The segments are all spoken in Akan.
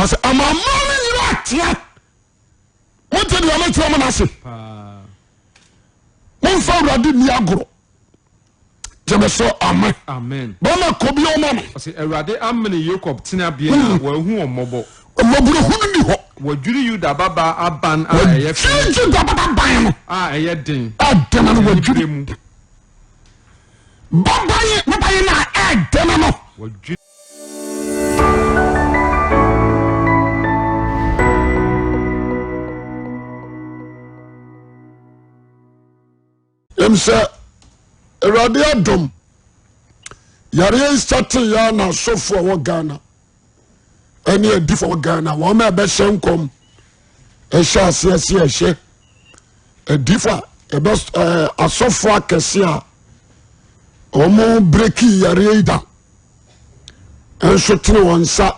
Ɔsɛ amanaman no nyinaa tea. Monte deɛ ɔmekyerɛ mo no ase. Momfa Awurade nni agorɔ. Gyeme so amen. Amen. Bɛma kɔ bi ɔma me. Ɔsɛ Awurade amene Yakob tenabea na hmm. wahu wɔn mmɔbɔ. Mmɔborɔhunu ni hɔ. Wɔdwiri Yuda babaa aban a ɛyɛ fɛ. Wɔdwiri Yuda babaa ban no. A ɛyɛ den. Ɛden no wɔdwiri. Mu. Baban ne ban no a ɛden no. Wɔdwiri. Ɛm sɛ Awurade adom yareɛ yi sate yɛ na asɔfo a wɔ Ghana ɛne adifo wɔ Ghana wɔn a ɛbɛhyɛ nkɔm ɛhyɛ aseɛ se ɛhyɛ adifo a ɛbɛ ɛɛ asɔfo akɛse a wɔn breki yareɛ yi da nso tene wɔn nsa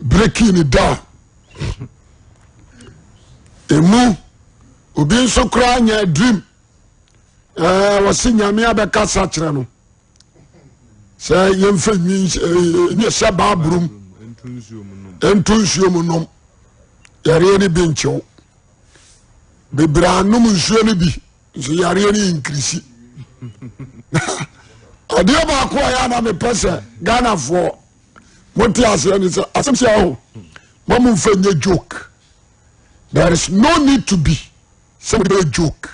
breki ne da emu. Obi nso koraa nya dream ɛɛ wɔsi nyame abɛkasa kyerɛ no sɛ yɛmfa nwi nwi hyɛ baaburo mu nto nsuo mu nom yareɛ no bi nkyew bebree anom nsuo no bi nso yareɛ no nkirisi adeɛ baako a yɛ ana mepɛ sɛ Ghanafoɔ mote aseɛ ne sɛ asɛm sɛ ɛho ma mo mfa nyɛ joke there is no need to be sɛ wode bɛyɛ joke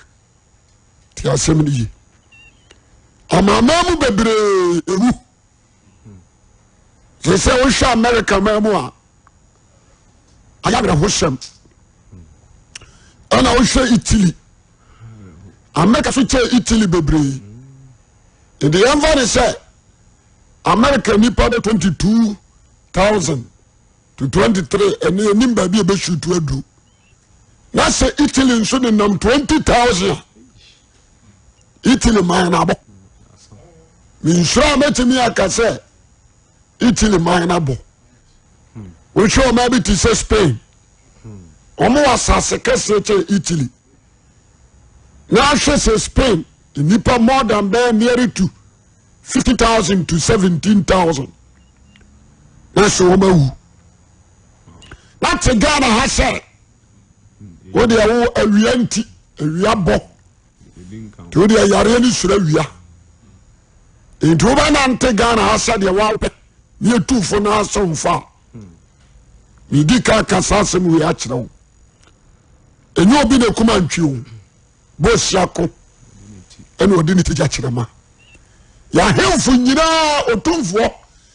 te asɛm no ye amaamaa mu bebree ewu sɛ sɛ wohwɛ America man mu a ayɛ awerɛhosɛm ɛna wohwɛ Italy America so kyɛ Italy bebree nti yɛmfa ne sɛ America nipa bɛ 22,000 to 23 ɛne ɛnim baabi a ɛbɛsutu aduru na sɛ Italy nso ne nam 20,000 a Italy man no abɔ mensuro a mɛtumi aka sɛ Italy man no abɔ wohwɛ ɔma bi te sɛ Spain wɔn wɔ asase kɛseɛ kyɛ Italy na ahwɛ sɛ Spain nnipa more than bɛyɛ nearly to 50,000 to 17,000 na sɛ wɔn awu na te Ghana ha sɛ wo deɛ wo awia nti awia bɔ nti wo deɛ yareɛ no soro awia nti wobɛnante Ghana ha sɛ deɛ wapɛ ne yɛtufo no asɛ mfa a medi ka ka saa asɛm wei akyerɛ wo ɛnyɛ obi na kuma ntwi o bɔsia ko ɛna ɔde ne ti gya kyerɛ ma yɛahemfo nyinaa ɔtumfoɔ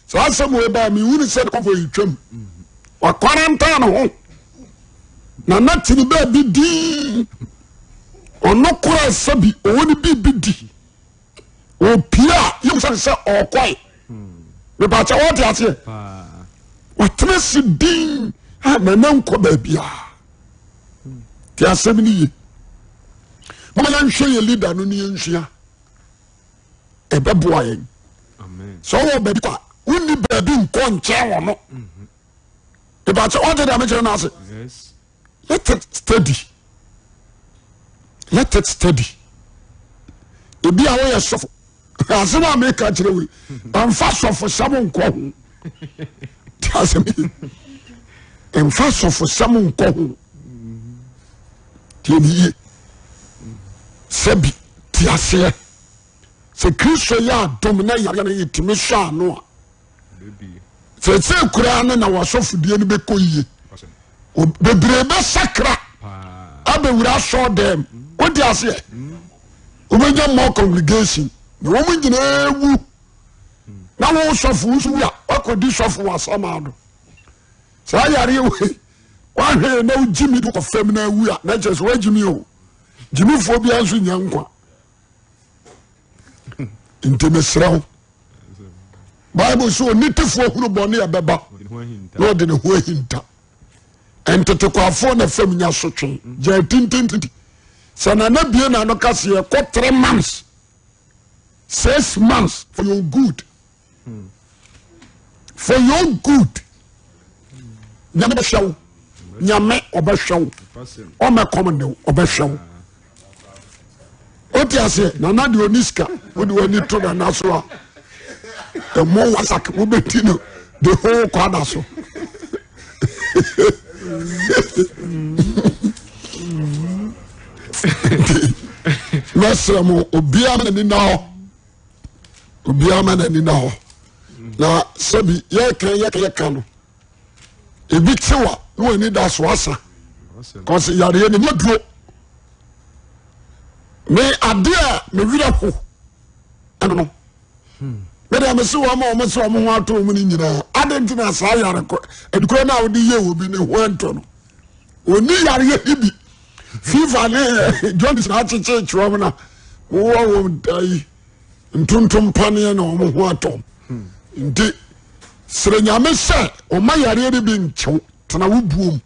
saa asɛm wei baa mehunu sɛ kɔfɔ yi twam wakwarantaa ne ho na na te ne baabi din ɔno koraa sɛbi ɔwɔ ne biribi di ɔpie a yɛmu sɛ sɛ ɔkɔe mepakyɛ wɔte aseɛ watena se din a nana nkɔ baabiaa te asɛm no ye mama yɛnhwɛ yɛ leader no ne yɛnsua ɛbɛboa yɛn sɛ ɔwɔ baabi kɔ a wonni baabi nkɔ nkyɛn wɔ no mepakyɛ wɔte deɛ mekyerɛ no ase let it steady let it steady ebi a woyɛ sɔfo asɛm a meka kyerɛ wei ɛmfa sɔfo sɛm nkɔ ho te asɛm yi ɛmfa sɔfo sɛm nkɔ ho tie ne yie sɛbi te aseɛ sɛ Kristo yɛ adom na yareɛ no yɛtumi sɔ ano a sɛsɛ koraa no na wasɔfodie no bɛkɔ yie bebree bɛsakra abɛwura asɔɔ dɛm wode aseɛ wobɛnya more congregation na wɔn nyinaa wu na wo sɔfo nso wu a wakɔdi sɔfo wɔ asama do saa yareɛ wei wahwɛ na wogye mi kɔ fam na awu a na kyerɛ sɛ woagye mi o gyimifoɔ biara nso nya nkwa nti mesrɛ wo bible sɛ onitefoɔ hunu bɔne a ɛbɛba na ɔde ne ho ahinta ntetekwafoɔ na fam nya sotwe gya tintintinti sɛ nana bie na no ka sɛ yɛkɔ three months six months for your good for your good nyame bɛhwɛ wo nyame ɔbɛhwɛ wo ɔmɛkɔm ne wo ɔbɛhwɛ wo wote aseɛ nana deɛ ɔni sika wode w'ani to nana so a ɛmo wasak wobɛti no the whole kwada so. Mɛsrɛ mo obiara ma n'ani na hɔ. Obiara ma n'ani na hɔ. Na sɛbi yɛka yɛka yɛka no ebi kyewa na wɔn ani da so asa. Kɔsi yareɛ no nyɛ duro. Me adeɛ a me werɛ ho ɛno no. Mede mese wɔn a wɔn sɛ wɔn ho atɔ wɔn no nyinaa ade nti na saa yare kɔ adukuro no a wɔde yɛ obi ne ho antɔ no wɔni yareɛ yi bi fever ne eh, jaundice na akyekyerekye wɔn na wɔwɔ wɔn ayi ntontom paneɛ na wɔn ho atɔ nti srɛ nyame sɛ ɔma yareɛ no bi nkyew tena wo buom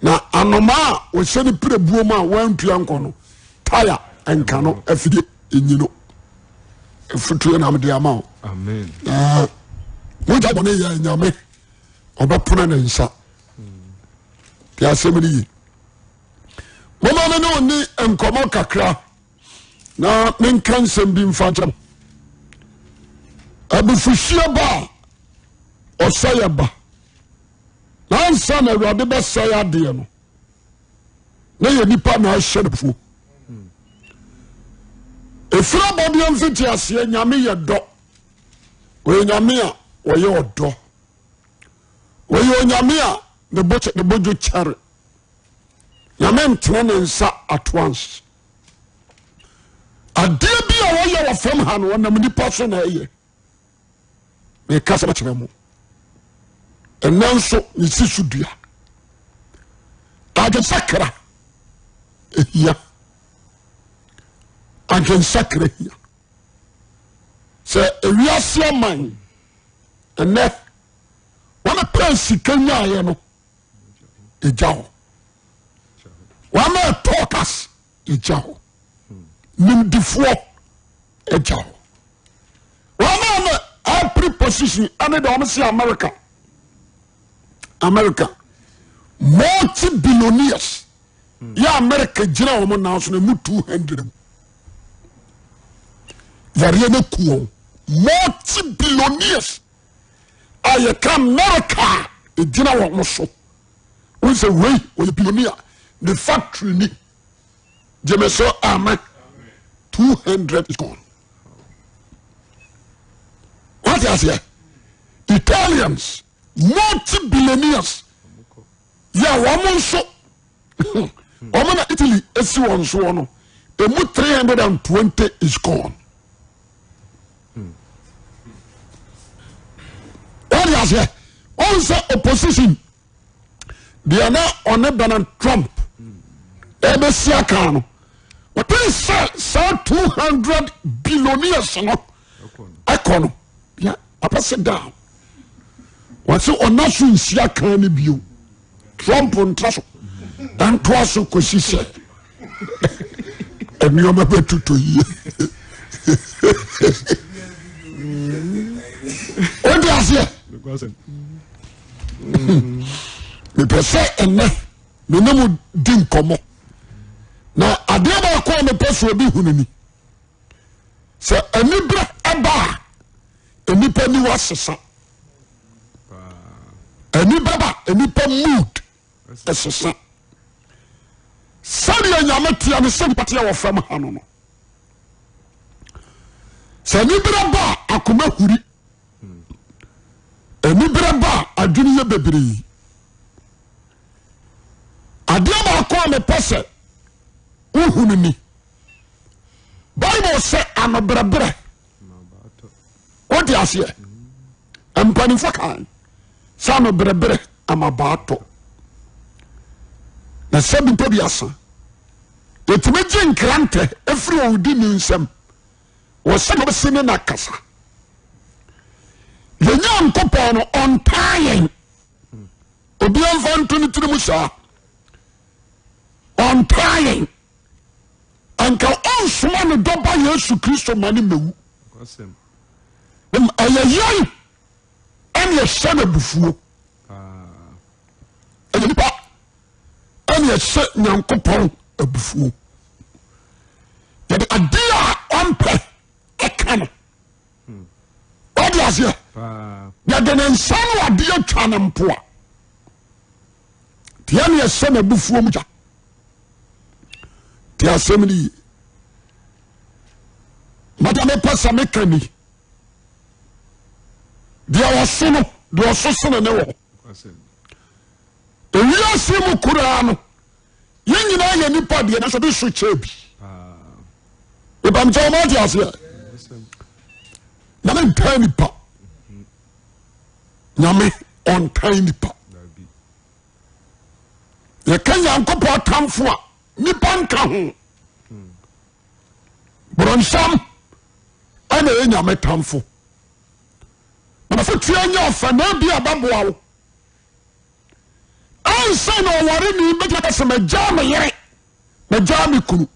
na anoma a wɔhyɛ no pere buom a wɔantua nkɔ no taya nka no afidie ɛnyi no afutuo na mede ama wo na mogya bɔne yɛ nyame ɔbɛpono ne nsa de asɛm no yi moma me ne ɔni nkɔmmɔ kakra na menka nsɛm bi mfa kyerɛ mo abufuhyeɛ ba a ɔsɛeɛ ba na ansa na awurade bɛsɛe adeɛ no na yɛ nipa na ahyɛ no fuo ɛfiri abɔdeɛ mfiti aseɛ nyame yɛ dɔ ɔyɛ nyame a ɔyɛ ɔdɔ ɔyɛ onyame a ne bodwo kyɛre nyame ntene ne nsa at once adeɛ bi a wɔyɛ wɔ fam ha no ɔnam nipa so na ɛyɛ mekasa kyerɛ mo ɛnɛ nso mesi so dua adwensakra ehia adwensakra hia sɛ ewiase aman ɛnɛ wɔn pɛ sika nyaayɛ no egya hɔ wɔn a ɛtɔ kas egya hɔ nimdifoɔ egya hɔ wɔn a na apiri position ɛne deɛ wɔn si America America multi billionaires yɛ America gyina wɔn nan so na emu 200 mu yareɛ no ku wɔn multi billionaires a yɛka America a ɛgyina wɔn so wɔn sɛ wei ɔyɛ billionaire ne factory ni gyeme so amen 200 is gone wate aseɛ Italians multi billionaires yɛ wɔn nso wɔn na Italy esi wɔn soɔ no emu 320 is gone. Wọ́n aseɛ wọ́n sɛ opposition deɛ na ɔne Donald Trump ɛbɛsi aka no wɔte sɛ saa 200 billionaires no ɛkɔ no yɛ apɛsɛ down wɔse ɔna so nsi aka no bio Trump ntra so ntoa so kɔsi sɛ nneɛma bɛtotɔ yie wode aseɛ mepɛ sɛ ɛnɛ mene mu di nkɔmmɔ na adeɛ baako a mepɛ sɛ obi hunu ni sɛ aniberɛ ɛba a nnipa niwa sesa aniberɛ ba nnipa mood ɛsesa sɛdeɛ nyame teɛ no sɛ nipa teɛ wɔ fam ha no no sɛ aniberɛ ba a akoma huri aniberɛ ba a adwene yɛ bebree adeɛ baako a mepɛ sɛ wohunu ni bible sɛ anobrɛbrɛ wote aseɛ mpanimfoɔ kan sɛ anobrɛbrɛ amabaa tɔ na sɛ bi mpo bi asa yɛtumi gye nkrantɛ ɛfiri ɔwodi ne nsam wɔ sɛ ɔbɛsi ne na kasa yɛn Nyankopɔn no ɔntaa yɛn obiara mfa nto ne tiri mu saa ɔntaa yɛn anka ɔnsoma ne dɔba Yesu Kristo ma ne mmewu ɛyɛ yɛn ɛne ɛhyɛ no abufuo ɛyɛ nipa ɛne ɛhyɛ Nyankopɔn abufuo yɛde adeɛ a ɔmpɛ ɛka no ɔde aseɛ yɛde ne nsa no adeɛ twa no mpoa. Nti yɛne ɛsɛ n'abufuo mu gya. Nti asɛm no yie. Mada mepɛ sɛ meka ni. Deɛ ɔso no, deɛ ɔso sene ne wɔ. Ewiase mu koraa no, yɛn nyinaa yɛ nipa deɛ nanso bi so kyɛ bi. Ìbàmkyɛ wɔn ate aseɛ. Nyame ntan nipa. Nyame ɔntan nipa. Yɛka Nyankopɔn atamfo a nipa nka ho. Borɔnsam ɛna ɛyɛ Nyame tamfo. Na fotua nyɛ ɔfɛ na ebi a bɛboa wo. Ansa na ɔware ni bɛtumi aka sɛ magyaa me yere, magyaa me kunu.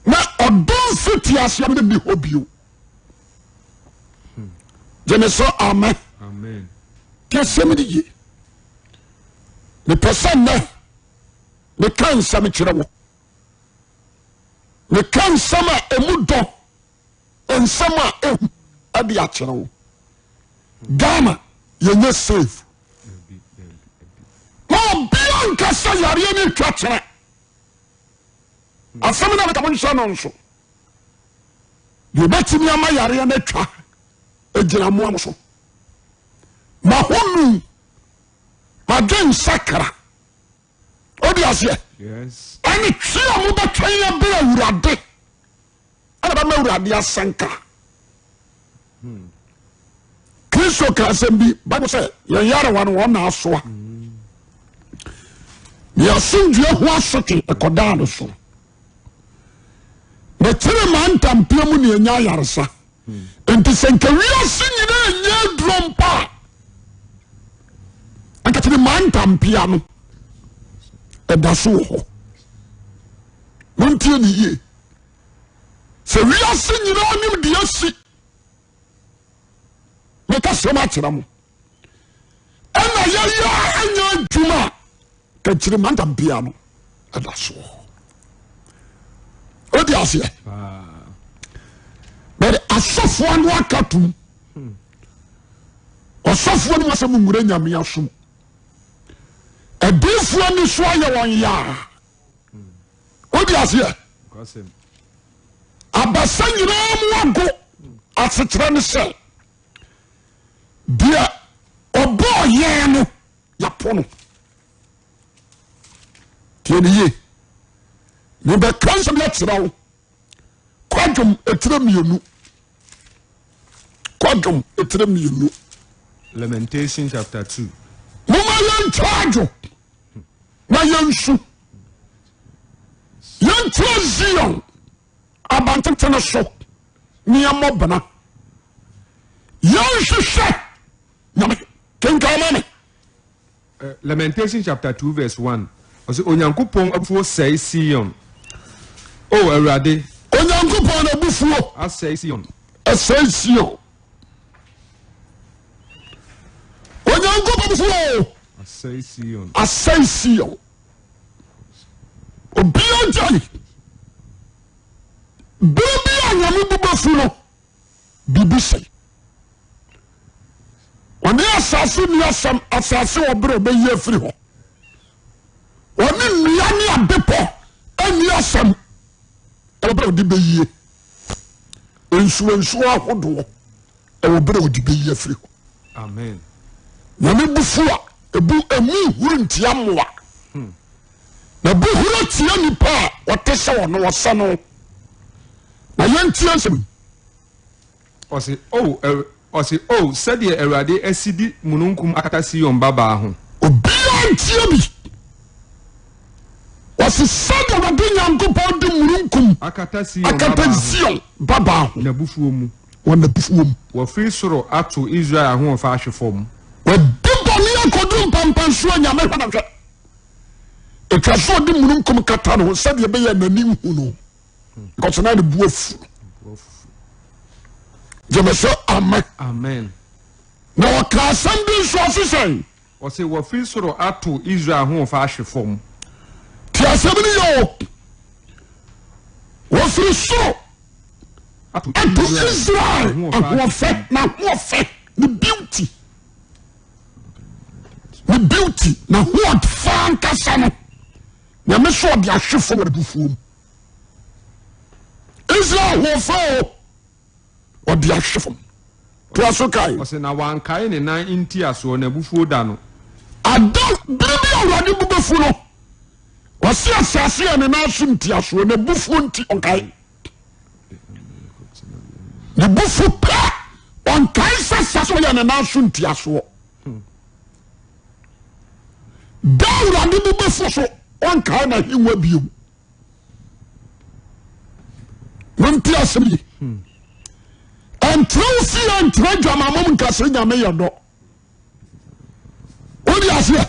Na ɔdɔ mfiti aseɛ no nni hɔ bio. Gyeme so amen. Ti asɛm no ye. Mepɛ sɛ nnɛ meka nsɛm kyerɛ wo. Meka nsɛm a ɛmu dɔ, nsɛm a ɛhu ɛde akyerɛ wo. Ghana yɛnyɛ safe. Na obia nka sɛ yareɛ no twa kyerɛ. Asɛm no a meka mo nhyɛ no nso. Deɛ ɛbɛtumi ama yareɛ no atwa gyina mmoa mo so. Mahonu, madwen sakra. Wode aseɛ? Ɛne twe a mobɛtwɛn abere Awurade ɛna bɛma Awurade asɛnka. Hmm. Kristo ka asɛm bi, Bible sɛ yɛn yarewa no wɔn na asoa. Na yɛasomdwoeɛ ho asotwe ɛkɔdaa no so. Na kyerɛ ma ntampea mu ne ɛnya ayaresa. Nti sɛ nka wiase nyinaa nyɛ aduro mpo a, anka kyerɛ ma ntampea no ɛda so wɔ hɔ. Montie ne yie. Sɛ wiase nyinaa nim deɛ asi, meka sɛm akyerɛ mo. Ɛna yɛyɛ anyɛ adwuma a, kakyiri ma ntampea no ɛda so wɔ hɔ. Wode aseɛ? But asɔfoɔ no aka tom. Ɔsɔfoɔ no mu asɛm nwura nyame asom. Adiifoɔ ni so ayɛ wɔn yaa. Wode aseɛ? Abasa nyinaa mu ago asekyerɛ ne sɛ deɛ ɔbɔɔ yɛn no yɛapo no. Tie ne yie. Mebɛka nsɛm bi akyerɛ wo. Kwadwom etire mmienu. Kwadwom etire mmienu. Lamentation chapter 2. Momma yɛntwa adwo na yɛnsu. Yɛntra Zion abantenten so na yɛmmɔ bena. Yɛnhwehwɛ Nyame. Kenkan ma me. Eh, Lamentation chapter 2 verse 1. Ɔsɛ Onyankopɔn abufuo sɛe Sion. O Awurade. Onyankopɔn abufuo. Asɛe Sion. Asɛe Sion. Onyankopɔn abufuo. Asɛe Sion. Asɛe Sion. Obiara gyae. Bere bi a Nyame bu bɛfu no, biribi sɛe. Ɔne asase nni asɛm, asase wɔ berɛ ɔbɛyi afiri hɔ. Ɔne nnua ne abepɔ nni asɛm, ɛwɔ berɛ ɔde bɛyie. Nsuo nsuo ahodoɔ ɛwɔ berɛ ɔde bɛyi afiri hɔ. Amen. Nyame bu fu a, ebu emu huru ntia mmoa. Hmm. Na bu huru tia nipa a ɔte sɛ ɔno ɔsɛ no. Na yɛntie nsɛm yi. Ɔse, O, Awur, ɔse, O, sɛdeɛ Awurade asi de mununkum akata Sion babaa ho. Obiara ntie bi. Ɔse, sɛdeɛ Awurade Nyankopɔn de mununkum Akata Sion akata babaa ho. Sion babaa ho. N'abufuo mu. Wɔ n'abufuo mu. Wafiri soro ato Israel ahoɔfɛ ahwe fam. Wadi bɔne akɔduru mpampansuo, Nyame hwɛ na hwɛ. Ɛtwa sɛ ɔde mununkum kata ne ho sɛdeɛ ɛbɛyɛ n'ani nhu no. Because na ne bu afu. Gyeme sɛ amen. Amen. Na ɔka asɛm bi nso ɔse sɛn? Ɔse wɔfiri soro ato Israel ahoɔfɛ ahwe fam. Ti asɛm no yɛ o. Wɔfiri soro Ato ato Israel ahoɔfɛ, n'ahoɔfɛ, ne beauty. Ne beauty, n'ahoɔfɛ ankasa no, Nyame so ɔde ahwe fam wɔ n'abufuo mu. Israel ahoɔfɛ o, ɔde ahwe fam. Toa so kae. Ɔse na wankae ne nan ntiasoɔ n'abufuo da no. Ada bere bi a Awurade bo bɛfu no, ɔse asase a ne nan so ntiasoɔ n'abufuo nti ɔnkae. Ne bo fu pɛ, ɔnkae sɛ asase yɛ ne nan so ntiasoɔ. Da Awurade bo bɛfu so, ɔnkae n'ahengua bio. Monte asɛm yi. Ɛntra wo fie, ɛntra adwamammom nka sɛ Nyame yɛ dɔ. Wode aseɛ?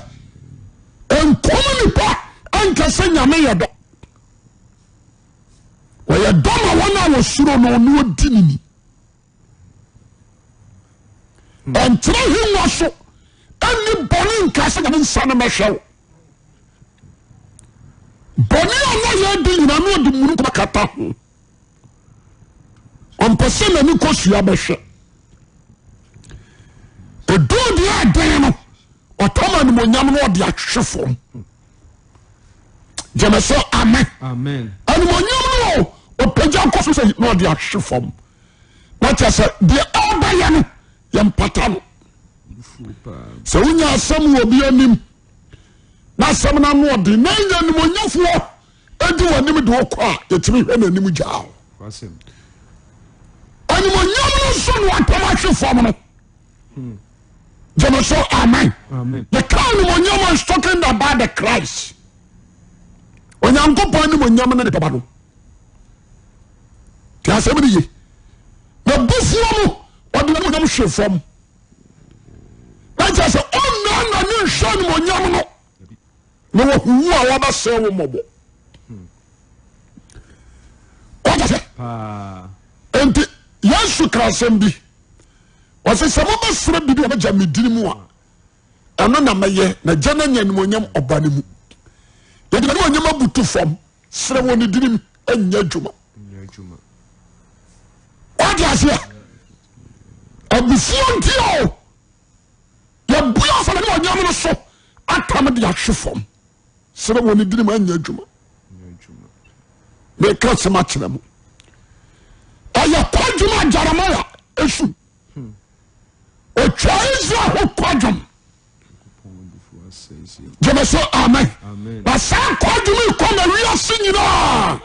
Nkum nipa ɛnka sɛ Nyame yɛ dɔ. Ɔyɛ dɔ ma wɔn a wɔsuro no na wɔdi ne ni. Ɛntena hengua so ɛnni bɔne nka sɛ Nyame nsa no mɛhwɛ wo. Bɔne a na yɛdi nyina na ɔde mununkum akata ho. Ɔmpɛ sɛ n'ani kɔ sua bɛhwɛ. Ɛduu deɛ ɛden no, ɔtam animonyam no ɔde ahwehwe fam. Gyeme so amen. Animonyam no ɔpagya kɔ so sɛ na ɔde ahwehwe fam. Na kyerɛ sɛ deɛ ɔbɛyɛ no yɛmpata no. Sɛ wonya asɛm wɔ obi anim na asɛm no ano ɔden na anya animonyafoɔ ɛdi w'anim de wokɔ a yɛtumi hwɛ n'anim gyaa wo. Animonyam no nso na watam ahwe fam no. Gyeme so amen. The ka animonyam is talking about the Christ. Onyankopɔn animonyam ne ne dɔba no. Ti asɛm no ye. Na bufuo mu ɔde animonyam hwe fam. Na kyerɛ sɛ ɔnna n'ani nhwɛ animonyam no na wahu wo a wabɛsɛe wo mmɔbɔ. Wata sɛ nti Yesu ka asɛm bi ɔsɛ sɛ mobɛsrɛ biribi a mɛgya me dini mu a ɛno na mɛyɛ na gya no anya animonyam ɔba no mu. Yɛde animonyam abutu fam serɛ wɔ ne dini mu ɛnyɛ adwuma. Wate aseɛ? Abufuo nti o yɛbua afa ne ɔnyam no so atam de ahwe fam serɛ wɔ ne dini mu ɛnyɛ adwuma. Meka asɛm akyerɛ mo. Ɛyɛ kwadwom a Jeremiah esu. Otwa Israel ho kwadwom. Gyeme so amen. Na saa kwadwom yi kɔ na wiase nyinaa.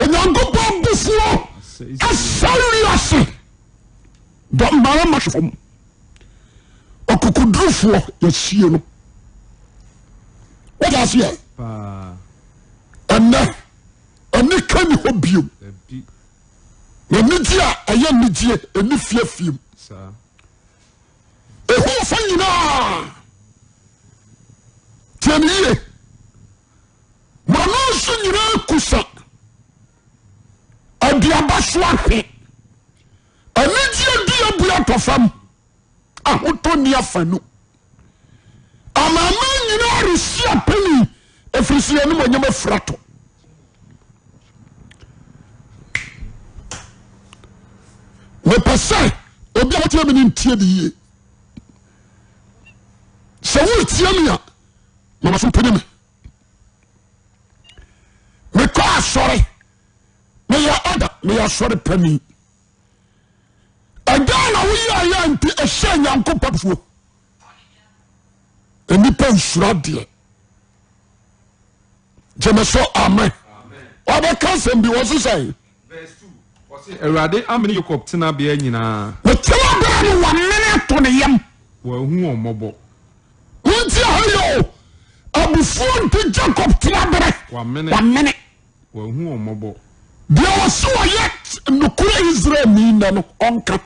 Onyankopɔn bufuo asɛ wiase. Dɔ mmarima fam. Ɔkokodurufoɔ yɛsie no. Wọ́n aseɛ. Ɛnɛ ɛne ka ni hɔ bio. Na anigye a ɛyɛ anigyeɛ ɛni fiafie mu. Ehu fa nyinaa. Tie ne yie. Mmorɔno nso nyinaa kusa. Aduaba so ahwe. Anigyeɛ di abu atɔ fam. Ahotɔ nni afanu. Amanaman nyinaa resi apini ɛfiri sɛ yɛn animuonyam afira tɔ. Mepɛ sɛ obi a wotie me no ntie de yie. Sɛ woretie me a, mama so mpene me. Mekɔ asɔre, meyɛ ɔda, meyɛ asɔre panin. Ɛdɛn na woyɛeɛ nti ɛhyɛɛ Nyankopɔn abufuo? Nnipa nsuro adeɛ. Gyeme so amen. Ɔbɛka asɛm bi wɔ so sɛ. Awurade amene Yakob tenabea nyinaa. Ne tenabea no wamene ato ne yam. Wahu wɔn mmɔbɔ. Wonti aha yɛ o. Abufuo nti Jacob tenabere. Wamene. Wamene. Wahu wɔn mmɔbɔ. Deɛ ɔse ɔyɛ nokorɛ Israelni nnɛ no, ɔnka.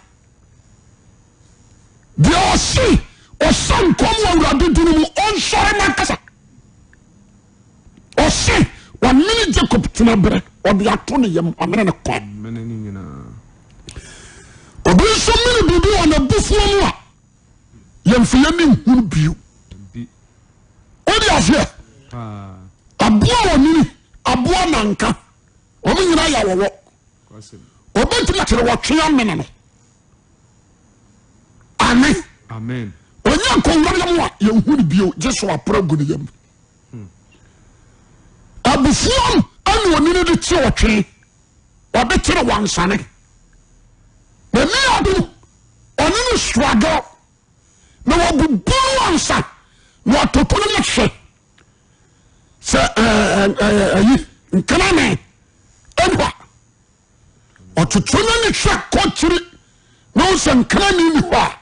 Deɛ ɔse ɔhyɛ nkɔm wɔ Awurade dini mu, ɔnsɔre n'ankasa. Ɔse wamene Jacob tenaberɛ, ɔde ato ne yam, wamene ne kwan. Mene ne nyinaa. Obi nso mene biribi wɔ n'abufuo mu a, yɛmfa yɛn ani nhunu bio. Wode aseɛ? Aboa onini, aboa nanka, wɔn nyinaa yɛ awɔwɔ. Obetumi akyerɛ wɔtwe amene no. Amen. Amen. Onye Wɔnyɛ nkɔwura no yam a yɛnhu no bio gye so apra gu ne yam. Abufuom ɛna onini de kye ɔtwe ɔde kyere wansane. N'ani ado ɔne no struggle na wabubu no ansa na watoto no mu hwɛ sɛ ɛyi nkenane ɛnwa ɔtoto no ne hwɛ kɔkyiri na ɔhu sɛ nkenane ni hɔ a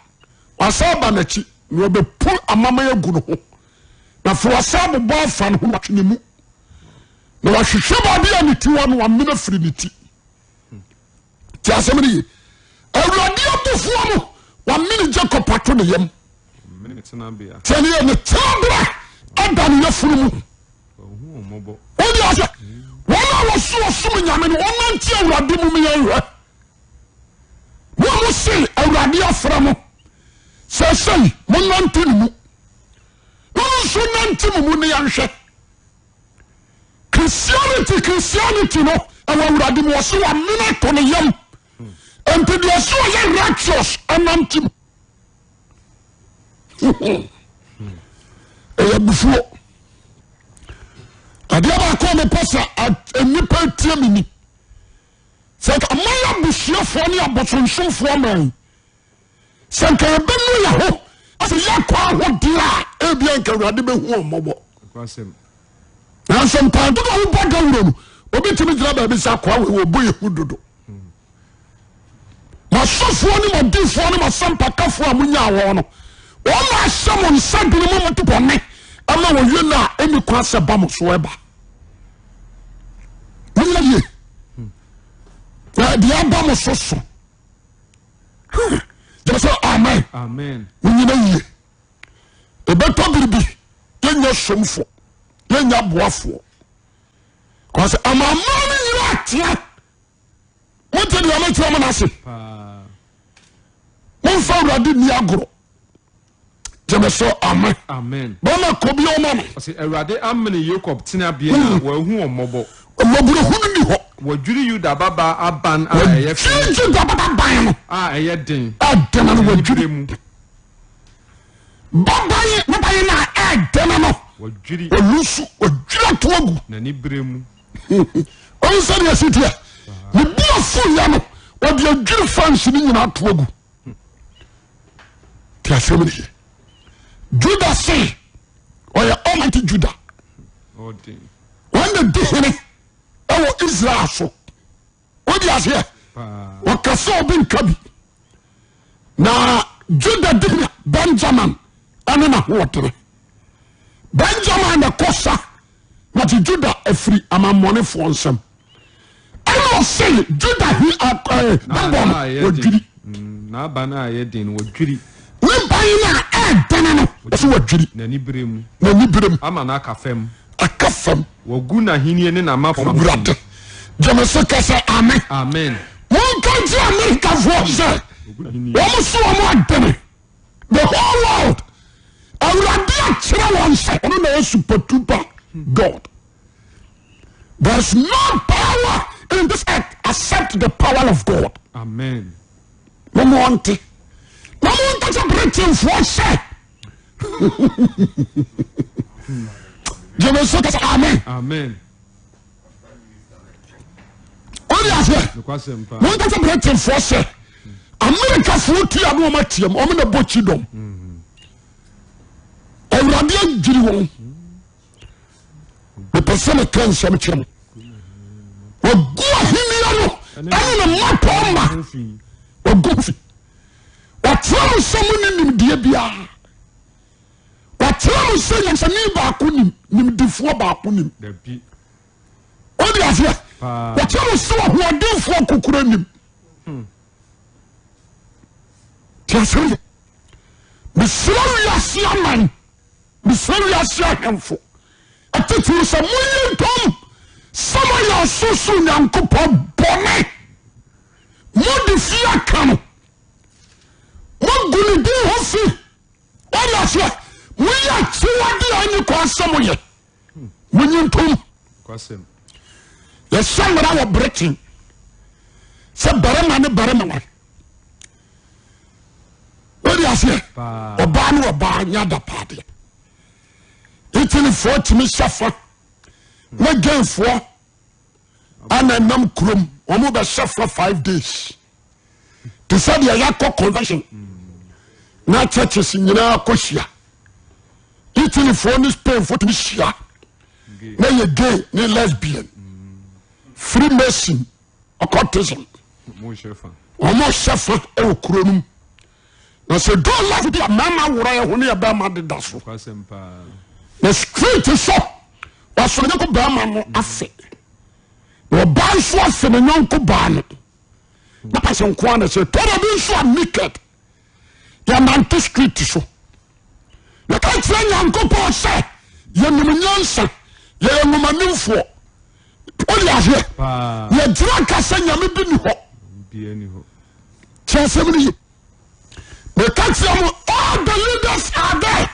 wasa aba n'akyi na ɔbɛpu amama agu no ho na afei wasa abobɔ afa no ho na watwe ne mu na wahwehwɛ baabi a ne ti wɔ no wamena firi ne ti. Ti asɛm no ye. Awurade abufuo no wamene Jacob ato ne yam. Tiɛ ne yɛ ne tenabea ada ne yafunu mu. Wode ase wɔn a wɔso ɔsom nyame no wɔnante Awurade mu meyɛnhwɛ. Mo a mose Awurade afrɛ mo sɛsɛi monante ne mu. Na ɔno nso nante mo mu ne yɛnhwɛ. Christianity Christianity no ɛwɔ awurade mu ɔse wamene ato ne yam nti deɛ ɔse ɔyɛ righteous ɛnante mu ɛyɛ abufuo adeɛ baako a mepɛ sɛ nnipa tie me ni sɛ aman abusuafoɔ ne abosonsomfoɔ man Sɛ nka yɛbɛnu yɛ ho sɛ yɛkɔ ahodeɛ a, ebia nka Awurade bɛhu wɔn mmɔbɔ. Nanso mpae dodo a wobɔ dawuro no, obi tumi gyina baabi sɛ akoa wei wɔbɔ yɛ hu dodo. Masɔfoɔ ne madifoɔ ne masɛmpakafoɔ a monyaa wɔn no, wɔn na ahyɛ mo nsa dene mu mote bɔne ama wɔwie no a ɛnni kwan sɛ ba mo so ɛba. Monyɛ yie na deɛ aba mo so so. Gyeme sɛ amen. Wonyina yie. Ɛbɛtɔ biribi yɛnya somfo yɛnya boafoɔ kɔsɛ amama no nyina atea. Mote deɛ mekyerɛ mo no ase. Momfa Awurade nni agorɔ. Gyeme so amen. Amen. Bɛma kɔ bi ɔma me. Ɔsɛ Awurade amene Yakob tenabea na wahu wɔn mmɔbɔ. Mmɔborɔhunu ni hɔ. Wadwiri Yuda babaa aban a ɛyɛ fɛ. Wadwiri Yuda babaa ban no. A ɛyɛ den. Ɛden no wadwiri. Mu. Baban ne ban no a ɛden no. Wadwiri. Olusu wadwiri ato agu. N'ani bere mu. Ɔn sɛ deɛ si teɛ. Ne bu afu yɛ no ɔde adwiri fans no nyinaa ato agu. Te asɛm no ye. Juda se ɔyɛ Almighty Juda. Wɔn na di hene ɛwɔ Israel so. Wodi aseɛ? Wɔka sɛ obi nka bi. Na Juda di hene Benjamin ɛne n'ahoɔdene. Benjamin na kɔ sa na te Juda afiri amammɔnefoɔ nsam. Ɛna ɔse Juda he bɛbɔ no wɔdwiri. N'aban a ɛyɛ den no wɔdwiri. Ne ban no a ɛdene no ɔse wɔdwiri. N'ani bere mu. N'ani bere mu. Ama no aka fam. Aka fam. Wɔgu n'ahennie ne n'amapɔmma fi. Awurade gyeme so ka sɛ amen. Amen. Monka nkyerɛ Amerikafoɔ sɛ wɔn so wɔn adene. The whole world. Awurade akyerɛ wɔn sɛ ɔno na yɛ super duper God. There is no power in this earth except the power of God. Amen. Mo mo nte. Na mo nka sɛ Britainfoɔ sɛ. Gyeme so kasa amen. Amen. Wọ́n aseɛ. Mo nka sɛ Britainfoɔ sɛ. Amerikafoɔ tua ne wɔn atiam wɔn na bɔ kyidɔm. Awurade adwiri wɔn. Mepɛ sɛ meka nsɛm kyerɛ mo. Wagu ahenni no ɛne ne mmapɔmma. Wagu fi. Wakyerɛ mo sɛ mo ne nimdeɛ biara. Wakyerɛ mo sɛ nyansani baako nim, nimdifoɔ baako nim. Wode aseɛ? Wakyerɛ mo sɛ ɔhoɔdenfoɔ kokora nim. Te asɛm yɛ. Mesrɛ wiase aman. Mesrɛ wiase ahemfo atitiriw sɛ monyi ntom sɛ moayɛ ɔsorosoro Nyankopɔn bɔne. Mode fi aka no. Moagu ne din ho fi. Wɔde aseɛ, moyɛ akyiwade a ɛnni kwan sɛ moyɛ. Monyi ntom. Yɛhyɛ mmara wɔ Britain sɛ barima ne barima ware. Wode aseɛ ɔbaa ne ɔbaa nyɛ adapaadeɛ. Italyfoɔ tumi hyɛ fa na gayfoɔ ana nam kurom wɔn bɛhyɛ fa 5 days te sɛ deɛ yɛakɔ convention na churches nyinaa kɔ hyia. Italyfoɔ ne Spainfoɔ tumi hyia na yɛ gay ne lesbian, freemason, occultism, wɔn hyɛ fa wɔ kuro no mu. Na sɛ duro life bi a mmarima worɔ yɛ ho ne yɛ bɛrima deda so na street so wɔsɔ ne nyɔnko bɛrima no afe na ɔbaa nso afe ne nyɔnko baa no na pàṣẹ nkoa na sɛ tɔrɔ bi nso a naked yɛnante street so. Yɛka kyerɛ Nyankopɔn sɛ yɛnim nyansa, yɛyɛ nwomanimfoɔ. Wode aseɛ? Yɛgyina ka sɛ Nyame bi ni hɔ. Kyerɛ asɛm no ye. Meka kyerɛ mo, all the leaders are there.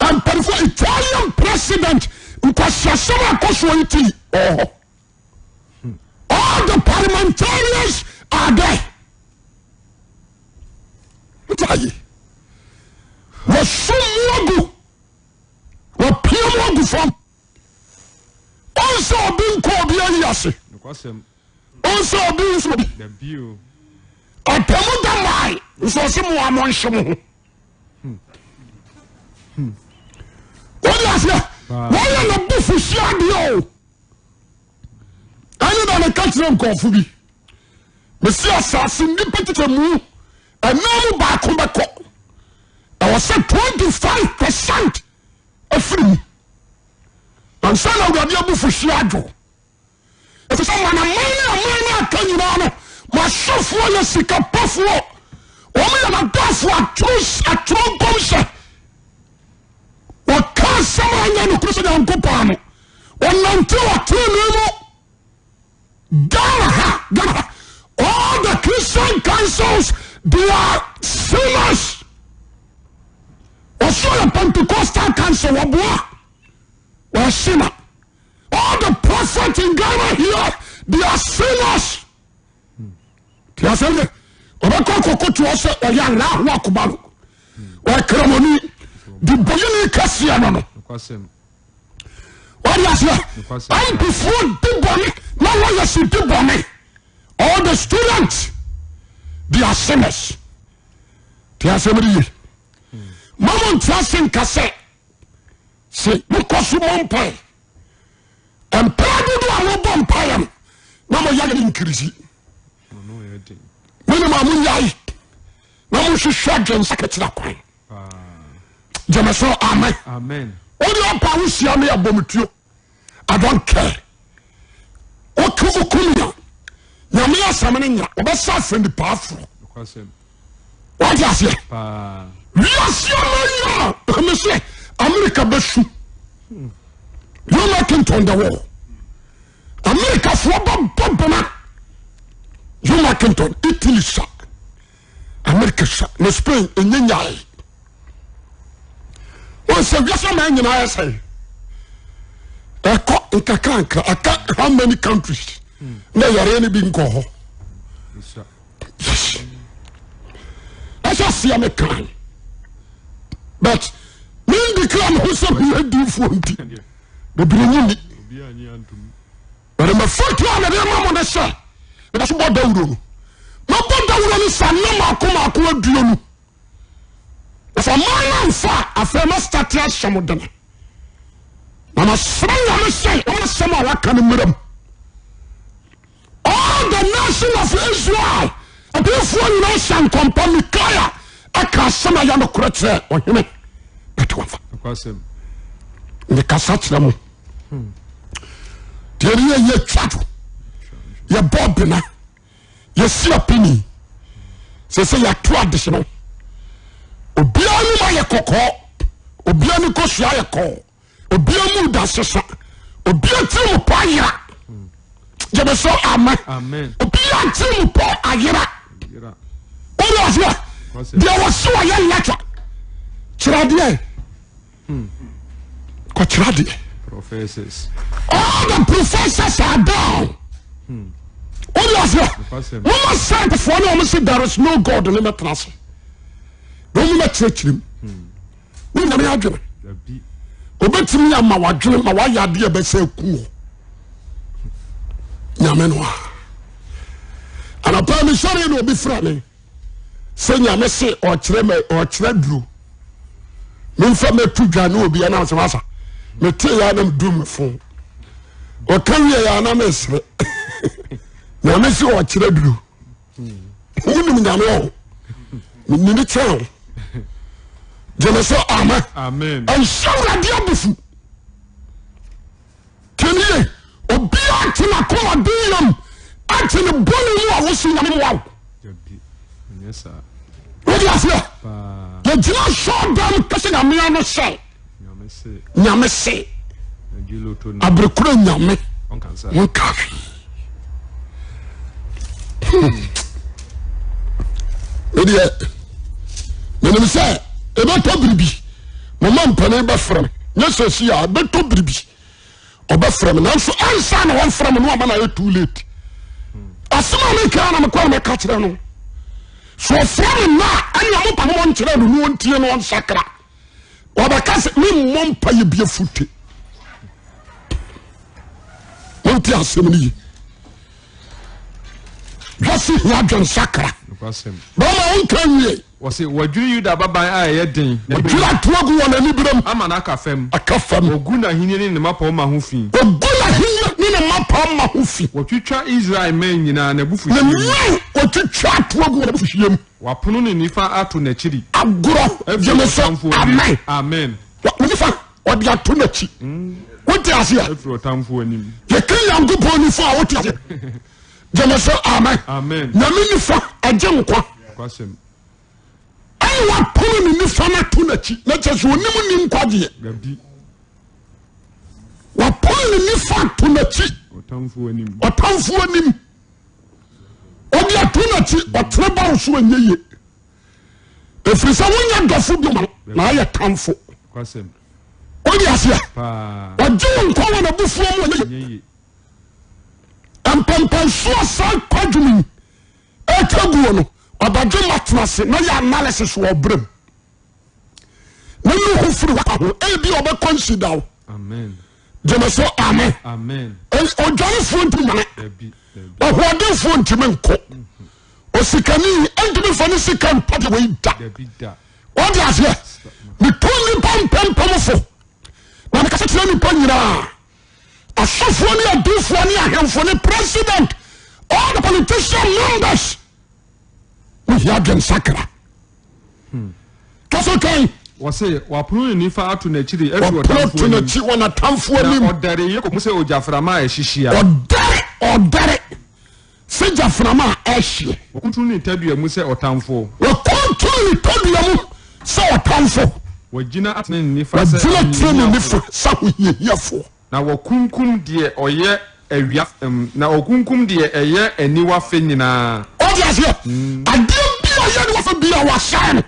Mpanimfoɔ, Italian president, nkwasiasɛm a ɛkɔ soɔ Italy ɔwɔ hɔ. All the parliamentarians are there. Ntaye. Wɔsum mu agu. Wɔpia mu agu fam. Ɔnsɛ obi nkɔ obi ayi ase. Ɔnsɛ obi nso obi. Ɔtɛmu da mae nso ɔsɛ mo a mo nhyɛ mo ho. Wọ́n yà sẹ́, wọ́n yẹ n'abufuhyeɛ adeɛ o. Ɛne na meka kyerɛ nkurɔfo bi, mesi asase nnipa kyekyɛ mu ɛnan mu baako bɛkɔ, ɛwɔ sɛ 25% afiri mu ansa na Awurade abufuhyeɛ adwo. Ɛfiri sɛ amanaman ne aman no aka nyinaa no, mo asɔfoɔ yɛ sikapɛfoɔ, wɔn yɛ n'adɔfoɔ, atoro atoro nkɔmhyɛ. Wɔka asɛm a ɛnyɛ nokorɛ sɛ Nyankopɔn ano. Wɔnante wɔ tenenee mu. Ghana ha, Ghana ha, all the Christian councils, they are sinners. Wɔsɔ yɛ Pentecostal council, wɔboa, wɔyɛ sinner. All the prophets in Ghana here, they are sinners. Tí a sɛ yɛ, ɔbɛkɔ akɔkoto ɔsɛ ɔyɛ Allahu Akbar, ɔyɛ kramoni, di bɔyini kɛseɛ no no. Wɔde aseɛ, MPfoɔ di bɔne na lawyers di bɔne. All the students, they are sinners. Tí a sɛ mo de yie, mamo nti ase nka sɛ sɛ mokɔ so mɔ mpae mpaa dodo a mobɔ mpaeɛ no na moyɛ ne nkirisi menim a monyae na mohwehwɛ adwensa kakyira kwan. Gyeme so amen. Wode ɔpa wohyia me abɔmetuo, I don't care. Woka okumi a nyame asɛm no nyera wɔbɛsa afrɛ nipa aforɔ. Wate aseɛ? Wiase ama nyina me sɛ America bɛsu. You making on the wall. America foɔ bɛbɔ bena. You making on Italy sa. America sa na Spain ɛnyɛ nyae. Wɔn sɛ wiase ama nyinaa yɛ sɛ ɛkɔ nkakrankra aka how many countries na yɛrɛ no bi nkɔ hɔ. Yes. Ɛsɛ aseɛ me kan but me ndeclare me ho sɛ meyɛ diifoɔ nti bebree nyi ni. But mafotu a mede ma mo ne sɛ meda so bɔ dawuro no, mɛbɔ dawuro no sa nna maako maako 20. Sɛ ɔman no amfa a, afei mɛstate ahyɛ mo dene na masrɛ Nyame sɛ ɔma asɛm a waka no mmra mu. All the nation of Israel adiyifoɔ nyinaa hyɛ nkɔmpa. Mikaia ɛka asɛm a ɛyɛ nokorɛ kyerɛ ɔhene but wamfa. Mekasa kyerɛ mo deɛ ne yɛyɛ twa do, yɛbɔ bena, yɛsi apini sɛ sɛ yɛato adehye no, obiara nim ayɛ kɔkɔɔ, obiara ni kosua ayɛ kɔɔ, obiara mu da sesa, obiara tiri mu pɔ ayera. Gyeme so amen. Obiara tiri mu pɔ ayera. Wode aseɛ deɛ wɔse wɔyɛ lecture kyerɛ adeɛ kɔkyerɛ adeɛ. All the professors are down. Wode aseɛ moma scientifoɔ ne ɔmo se there is no God ne mɛtena ase. Na wɔn bɛkyerɛkyerɛ mu. Wo nyame adwene. Obetumi ama wadwene ma wayɛ adeɛ ɛbɛsɛ aku wɔ. Nyame no a. Anapa mi sɔre na obi fira mi sɛ nyame se ɔkyerɛ mɛ ɔkyerɛ duro. Memfa mɛtu dwa ne obi ɛna asɛm asa. Mete ya na medum me fon. Ɔka wie ya na mesere. Nyame se ɔkyerɛ duro. Wonim nyame ɔ. Menini kyerɛ wo. Gyeme so amen. Ɛnhyɛ Awurade abufu. Tiɛniye, obiara te n'akoma den yam ate ne bɔne mu a wosi nyame mmoa wo. Wode aseɛ? Yɛgyina sɔɔ dam kɛsɛ nyame ano sɛ nyame se aberekora nyame wonka hwee. Medeɛ menim sɛ ɛbɛtɔ biribi moma mpanin bɛfrɛ me nyɛ sɛ si a ɛbɛtɔ biribi ɔbɛfrɛ me nanso ansa na wɔmfrɛ me no ama no ayɛ too late asɛm a meka na mekɔ na mɛka kyerɛ no so ɔfrɛ me nna a ɛne ɔmo pa mo nkyerɛ no no ɔntie no ɔnsakra wɔbɛka sɛ memmɔ mpa yɛ bia fute monte asɛm no yi wiase hia adwensakra bɛma wonka nwie Wɔse, Wɔadwiri Yuda ababan a ɛyɛ den. Wɔadwiri ato agu wɔn aniberem. Ama no aka fam. Aka fam. Wɔgu n'ahennie ne ne mmapɔmma ho fi. Wɔgu n'ahennie ne ne mmapɔmma ho fi. Wɔtwitwa Israel mmɛn nyinaa n'abufuhyeɛ mu. Ne mmɛn wɔtwitwa ato agu wɔn abufuhyeɛ mu. Wɔapono ne nifa ato n'akyiri. Agorɔ, gye me so, amen. Amen. Ne nifa ɔde ato n'akyi. Wote aseɛ? Afiri ɔtamfoɔ anim. Yɛka Nyankopɔn nifa a wote aseɛ? Gyeme so amen. Amen. Nyame nifa ɛgye nkwa. Nokwasɛm. Ɛna wapono ne nifa no ato n'akyi na kyerɛ sɛ onim ni nkwagyeɛ. Dabi. Wapono ne nifa ato n'akyi. Ɔtamfoɔ anim. Ɔtamfoɔ anim. Ɔde ato n'akyi ɔtene ba wo so ɛnyɛ yie. Ɛfiri sɛ wonyɛ dɔfo bi ma no na ayɛ tamfo. Nokwasɛm. Wode aseɛ? Paa. Ɔgye wo nkwa wɔ n'abufuo mu ɛnyɛ yie. Ɛnyɛ yie. Mpɛmpɛnsoɔ saa kwadwom yi ɛtwa guo no ɔbadwe ma tena ase na yɛ analysis wɔ ɔbrɛ mu na ne ho firi hɔ ho ebi ɔbɛ consider wo gyeme so amen odwanefoɔ ntumi mane ɔhoɔdenfoɔ ntumi nko osikani ntumi nfa ne sika ntɔ de wei da wɔde aseɛ metu nnipa mpɛmpɛm fo na mekasa kyerɛ nnipa nyinaa Asɔfoɔ ne adiifoɔ ne ahemfo ne president all the politician members mo hia adwensakra. Kɛsɛ kan. Wɔse wapono ne nifa ato n'akyiri afiri Wapono ɔtamfoɔ to anim. n'akyi wɔ n'atamfoɔ Na anim. ɔdɛre Yakob mu sɛ ogyaframa a ɛhyehyia. Ɔdɛre ɔdɛre sɛ gyaframa a ɛhyeɛ. Wakuntunu ne tadua mu sɛ ɔtamfoɔ. Wakuntunu ne tadua mu sɛ ɔtamfo. Wagyina atene ne nifa sɛ Wagyina tene ne nifa ahohiahiafoɔ. sɛ ahohiahiafoɔ. Na wɔkunkum deɛ ɔyɛ awia, na wɔkunkum deɛ ɛyɛ aniwa fɛ nyinaa. Ɔde aseɛ, adeɛ bi a ɛyɛ aniwa fɛ biara wasɛe no.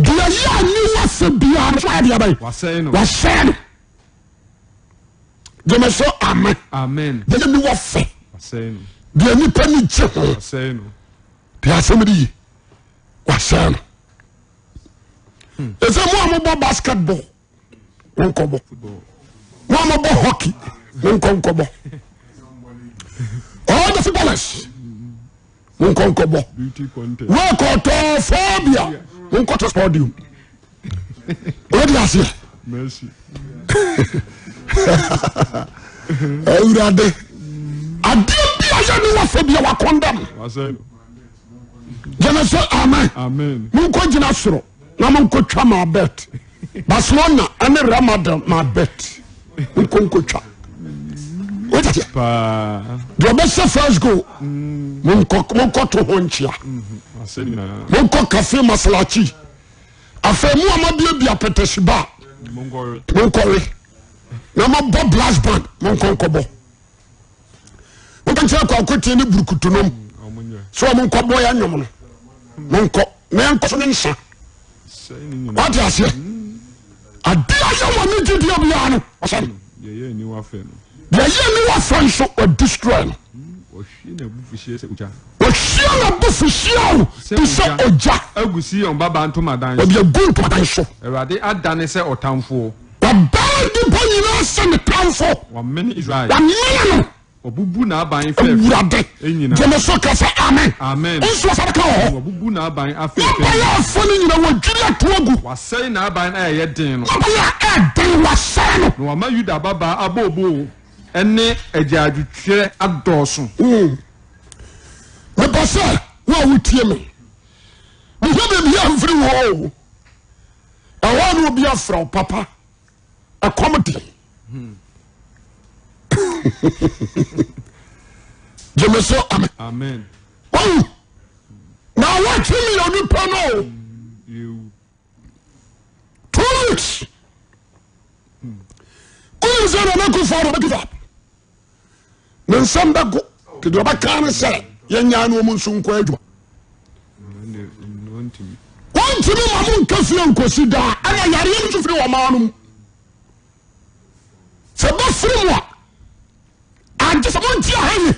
Deɛ ɛyɛ aniwa fɛ biara no so ayɛ deɛ bɛn? Wasɛe no. Wasɛe no. Gyeme so amen. Amen. Deɛ ɛyɛ aniwa fɛ. Wasɛe no. Deɛ nipa ni gye ho. Wasɛe no. Deɛ asɛm de yi. Wasɛe no. Ɛsɛ mo a mobɔ basketball monkɔbɔ. Mo a mobɔ hockey monkɔ nkɔbɔ. All the footballers monkɔ nkɔbɔ. Wɔkɔtɔ phobia monkɔtɔ podium. Wode aseɛ? Awurade adeɛ bi a yɛ ne wafa bi a wakɔndam. Gyeme sɛ amen. Monkɔ gyina soro na monkɔ twa ma bet. Barcelona ɛne Real Madrid ma bet. Monkɔ nkɔ twa. Wode aseɛ? Deɛ ɔbɛhyɛ first goal monkɔ monkɔ to ho nkyea. Monkɔ cafe Masalachi. Afei mo a moabiabia pɛtɛsi ba monkɔwe na mabɔ blast band monkɔ nkɔbɔ. Monka nkyerɛ kwakotie ne burukutunom sɛ wɔn nkɔbɔ yɛ nnwom no monkɔ na yɛnkɔ so ne nsa. Wate aseɛ? Ade a yɛ wɔn ne gyidie biara no ɔsɛ no. Deɛ yɛ aniwa fɛ nso ɔdestroy no. Wɔhwie n'abufuhyeɛ sɛ ogya. Wɔhwie n'abufuhyeɛ o te sɛ ogya. Agu Sion babaa ntomadan so. Wɔde agu ntomadan so. Awurade adane sɛ ɔtamfoɔ. Wabɛn nnipa nyinaa sɛ ne tamfo. Wamene Israel. Wamene no. Wabubu n'aban fɛfɛ Awurade, nyinaa. gye me so ka sɛ amen. Amen. Nso ɔsɛ bɛka wɔ hɔ. Wabubu n'aban afɛfɛ N'aban nyinaa. a ɛfɔ no nyinaa wɔadwiri ato agu. Wasɛe n'aban a ɛyɛ den no. N'aban a ɛyɛ den wɔasɛe no. Na wama Yuda babaa abooboo ne agyaadwotwirɛ adɔɔso. Mepɛ sɛ wo a wotie me, mehwɛ baabi a mfiri wɔ o. Ɛhɔ na obi afrɛ wo papa, ɛkɔm de. Gyeme so amen. Amen. Wawu na awɔtwe mmienu pɛ no o. 2 weeks. Wonim sɛ Nana Akufo-Addo bɛ give up. Ne nsɛm bɛgo te deɛ ɔbɛka ne sɛ yɛnyaa no ɔmu nso nkɔ adwuma. Wɔntumi ma mo nka fie nkosi daa ɛna yareɛ no nso firi ɔman no mu. Sɛ bɛfiri mu a agye sɛ monte aha yi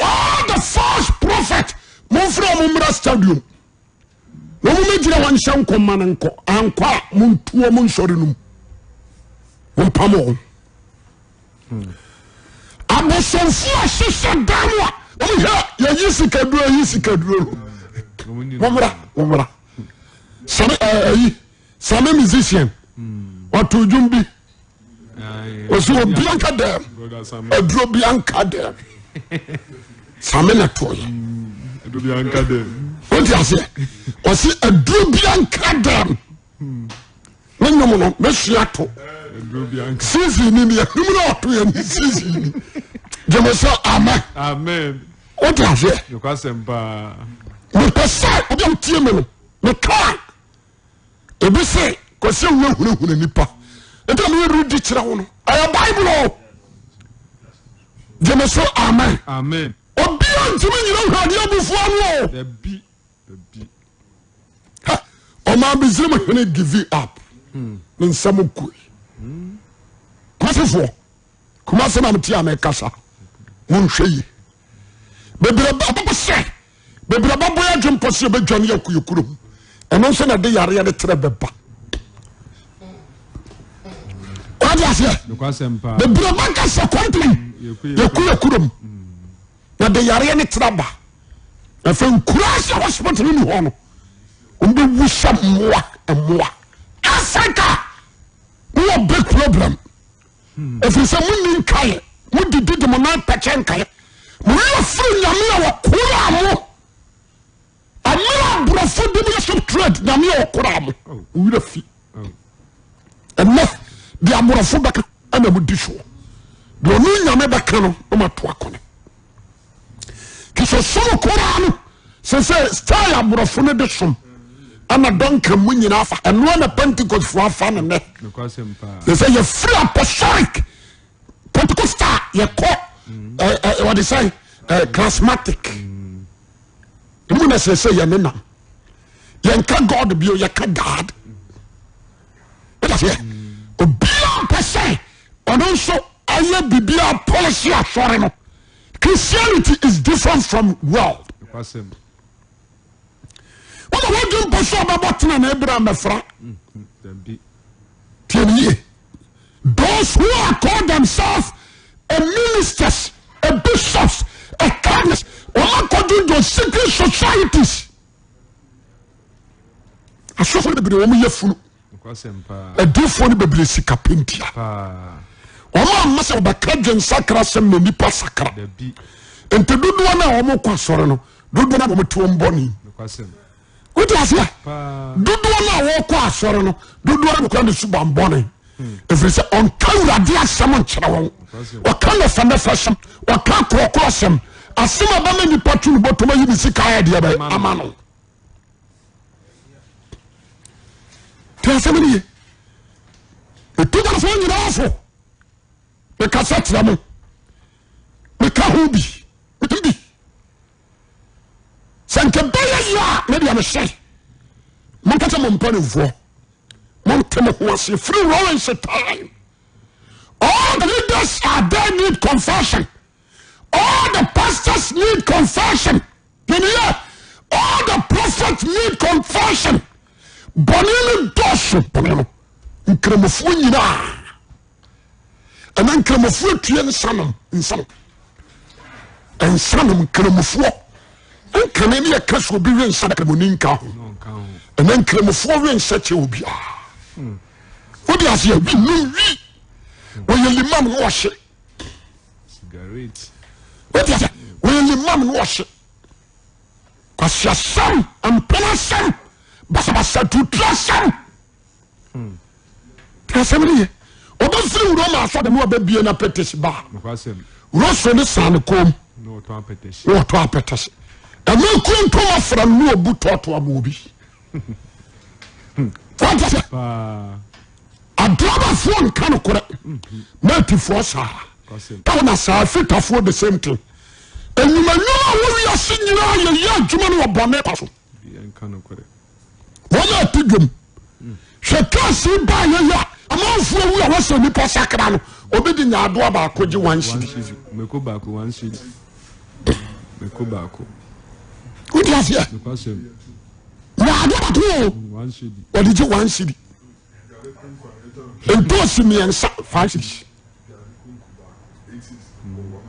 all the false prophet momfrɛ ɔmo mmra stadium. Na wɔn mɛgyina hɔ nhyɛ nkɔm ma no nkɔ ankɔ a montu wɔn nsɔre no mu mompam wɔn abosomfo a hyehyɛ dan mu a wɔn hwɛ yɛyi sikaduro yɛyi sikaduro no wɔmmra wɔmmra sami ɛyi sami musician ɔto dwom bi. Ɔsi obi anka dɛm aduro bi anka dɛm same na to yɛ o ti aseɛ ɔsi aduro bi anka dɛm ne nnwom no mɛsua to season ni ni ɛnum na ɔto yɛ ni season ni jẹmọ sẹ amen o ti aseɛ mepɛ sɛ obi a wotie mi no meka. Ebi se Kwasi Awuah hunahuna nipa. Nti na meyɛ redi kyerɛ wo no. Ɛyɛ Bible o. Gyeme so amen. Amen. Obia ntumi nyina Awurade abufuo ano o. Dabi. Dabi. Ha, ɔmaa Misrim hene give up. Ne nsɛm kue. Kumasifoɔ, Kumasi na mete a mekasa. Monhwɛ yie. Bebree bɛbɔ sɛ bebree bɛbɔ yɛ adwene pɔ sɛ yɛbɛdwane akɔ yɛ kurom. Ɛno nso na ɛde yareɛ no trɛ bɛba. Wade aseɛ? Bebree bɛka sɛ kɔmplen yɛkɔ yɛ kurom na de yareɛ no trɛ ba. Afei nkura sɛ hospital ni hɔ no wɔn bɛwu sɛ mmoa mmoa. Africa wɔ big problem. Ɛfiri sɛ monni nkaeɛ, modidi de mo nan pɛkyɛ nkaeɛ. Mo werɛ firi Nyame a ɔkoraa mo. Mmerɛ aborɔfo de mo yɛ ship trade, Nyame a ɔkoraa mo, mo werɛ fi. Ɛnɛ, deɛ aborɔfo bɛka ɛna modi soɔ. Deɛ ɔno Nyame bɛka no, na moato akɔne. Kristosom koraa no sese style aborɔfo no de som ɛna dɔnkan mu nyinaa fa ɛnoa na Pentecost fo afa no nɛ. Sese yɛfiri apostolic Pentecostal yɛkɔ wɔde sɛ charismatic mu na sese yɛ ne nam yɛnka God bio yɛka God. Obiara mpɛ sɛ ɔno nso ayɛ biribiara policy asɔre no. Christianity is different from world. Wọ́n wọ́n dún mpɔ sọ ọbẹ̀ bọ́ tena na ebira mmẹfra. Tiẹ̀ ni yie. Those who are called themselves a ministers, a bishops, a cardinals, wọ́n akɔdwundwun secret societies. Asɔfo bebree wɔn yɛ funu. Adiifoɔ no bebree sika pɛ ntia. Wɔn amma sɛ wɔbɛka dwensakra asɛm na nnipa sakra. Nti dodoɔ no a wɔkɔ asɔre no, dodoɔ no a wɔte wɔn bɔne. Wote aseɛ? Dodoɔ no a wɔkɔ asɔre no, dodoɔ no kura ne suban bɔne. Ɛfiri sɛ ɔnka Awurade asɛm nkyerɛ wɔn. Ɔka nɛfɛnɛfɛ sɛm, ɔka korɔkorɔ sɛm, asɛm a ɛbɛma nnipa to ne bɔtɔm ayi ne sika ayɛ deɛ bɛyɛ ama no. Te asɛm no ye. Ɛtugafoɔ nyinaa fo. Mekasa kyerɛ mo. Meka ho bi. Meka bi. Sɛ nka bɛyɛ yie a me deɛ mehyɛ. Monka kyɛ mo mpanimfoɔ. Monte mo ho ase firi Lawrence time. All the leaders are there need confession. All the pastors need confession. Yɛniyɛ all the prophets need confession. Bɔne no dɔɔso bɔne no nkramofoɔ nyinaa ɛna nkramofoɔ tue nsanom nsanom nsanom nkramofoɔ nkane ne yɛka so obi we nsa kramoni nka ho ɛna nkramofoɔ we nsa kyɛ obiara wode aseɛ wi nom wi wɔyɛ limam no ɔhye wode aseɛ wɔyɛ limam no ɔhye kwasiasɛm mpenasɛm basabasa tuturasɛm asɛm no yɛ ɔbɛfiri wuro ma asɔ dɛm ɔbɛbie na pɛtɛsi ba roso ne san ne kɔn mu na ɔtɔ apɛtɛsi ɛmɛ kuo ntoma fura no na ɔbu tɔɔto ama obi wọ́n sɛ adrabafoɔ nka no korɛ mɛtifoɔ saa táwọn na saa fitafoɔ the same thing enyimanyima a wɔ wiase nyinaa yɛ yɛ adwuma no wɔ bɔnne pa so. Wɔn a ɛte dwom hwɛ cars yi baa yɛ yɛ a amanfoɔ wu a wɔsɛ nipa sakra no obi de nyaadoa baako gye one cedi. Mako baako one cedi. Mako baako. Wodi aseɛ? Nyaadoa baako o. Wɔde gye one cedi. Ntoosi mmiɛnsa five cedis.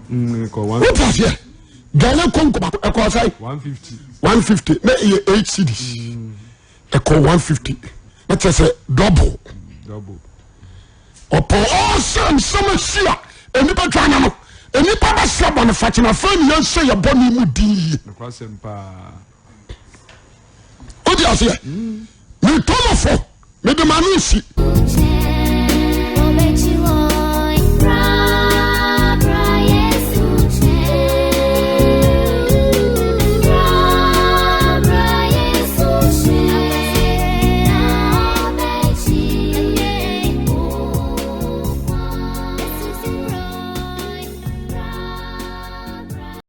Wote aseɛ? Gale konko baako ɛkɔ sɛn? 150 na ɛyɛ 8 cedis. Ɛkɔ 150 na kyerɛ sɛ double. Ɔpɔ ɔsɛ nsɛm asi a nnipa twa no no nnipa bɛsrɛ bɔne fakyɛ na afei ne yɛnhyɛ yɛ bɔne mu din yie. Wote aseɛ? Metɔ mo fo mede ma no si.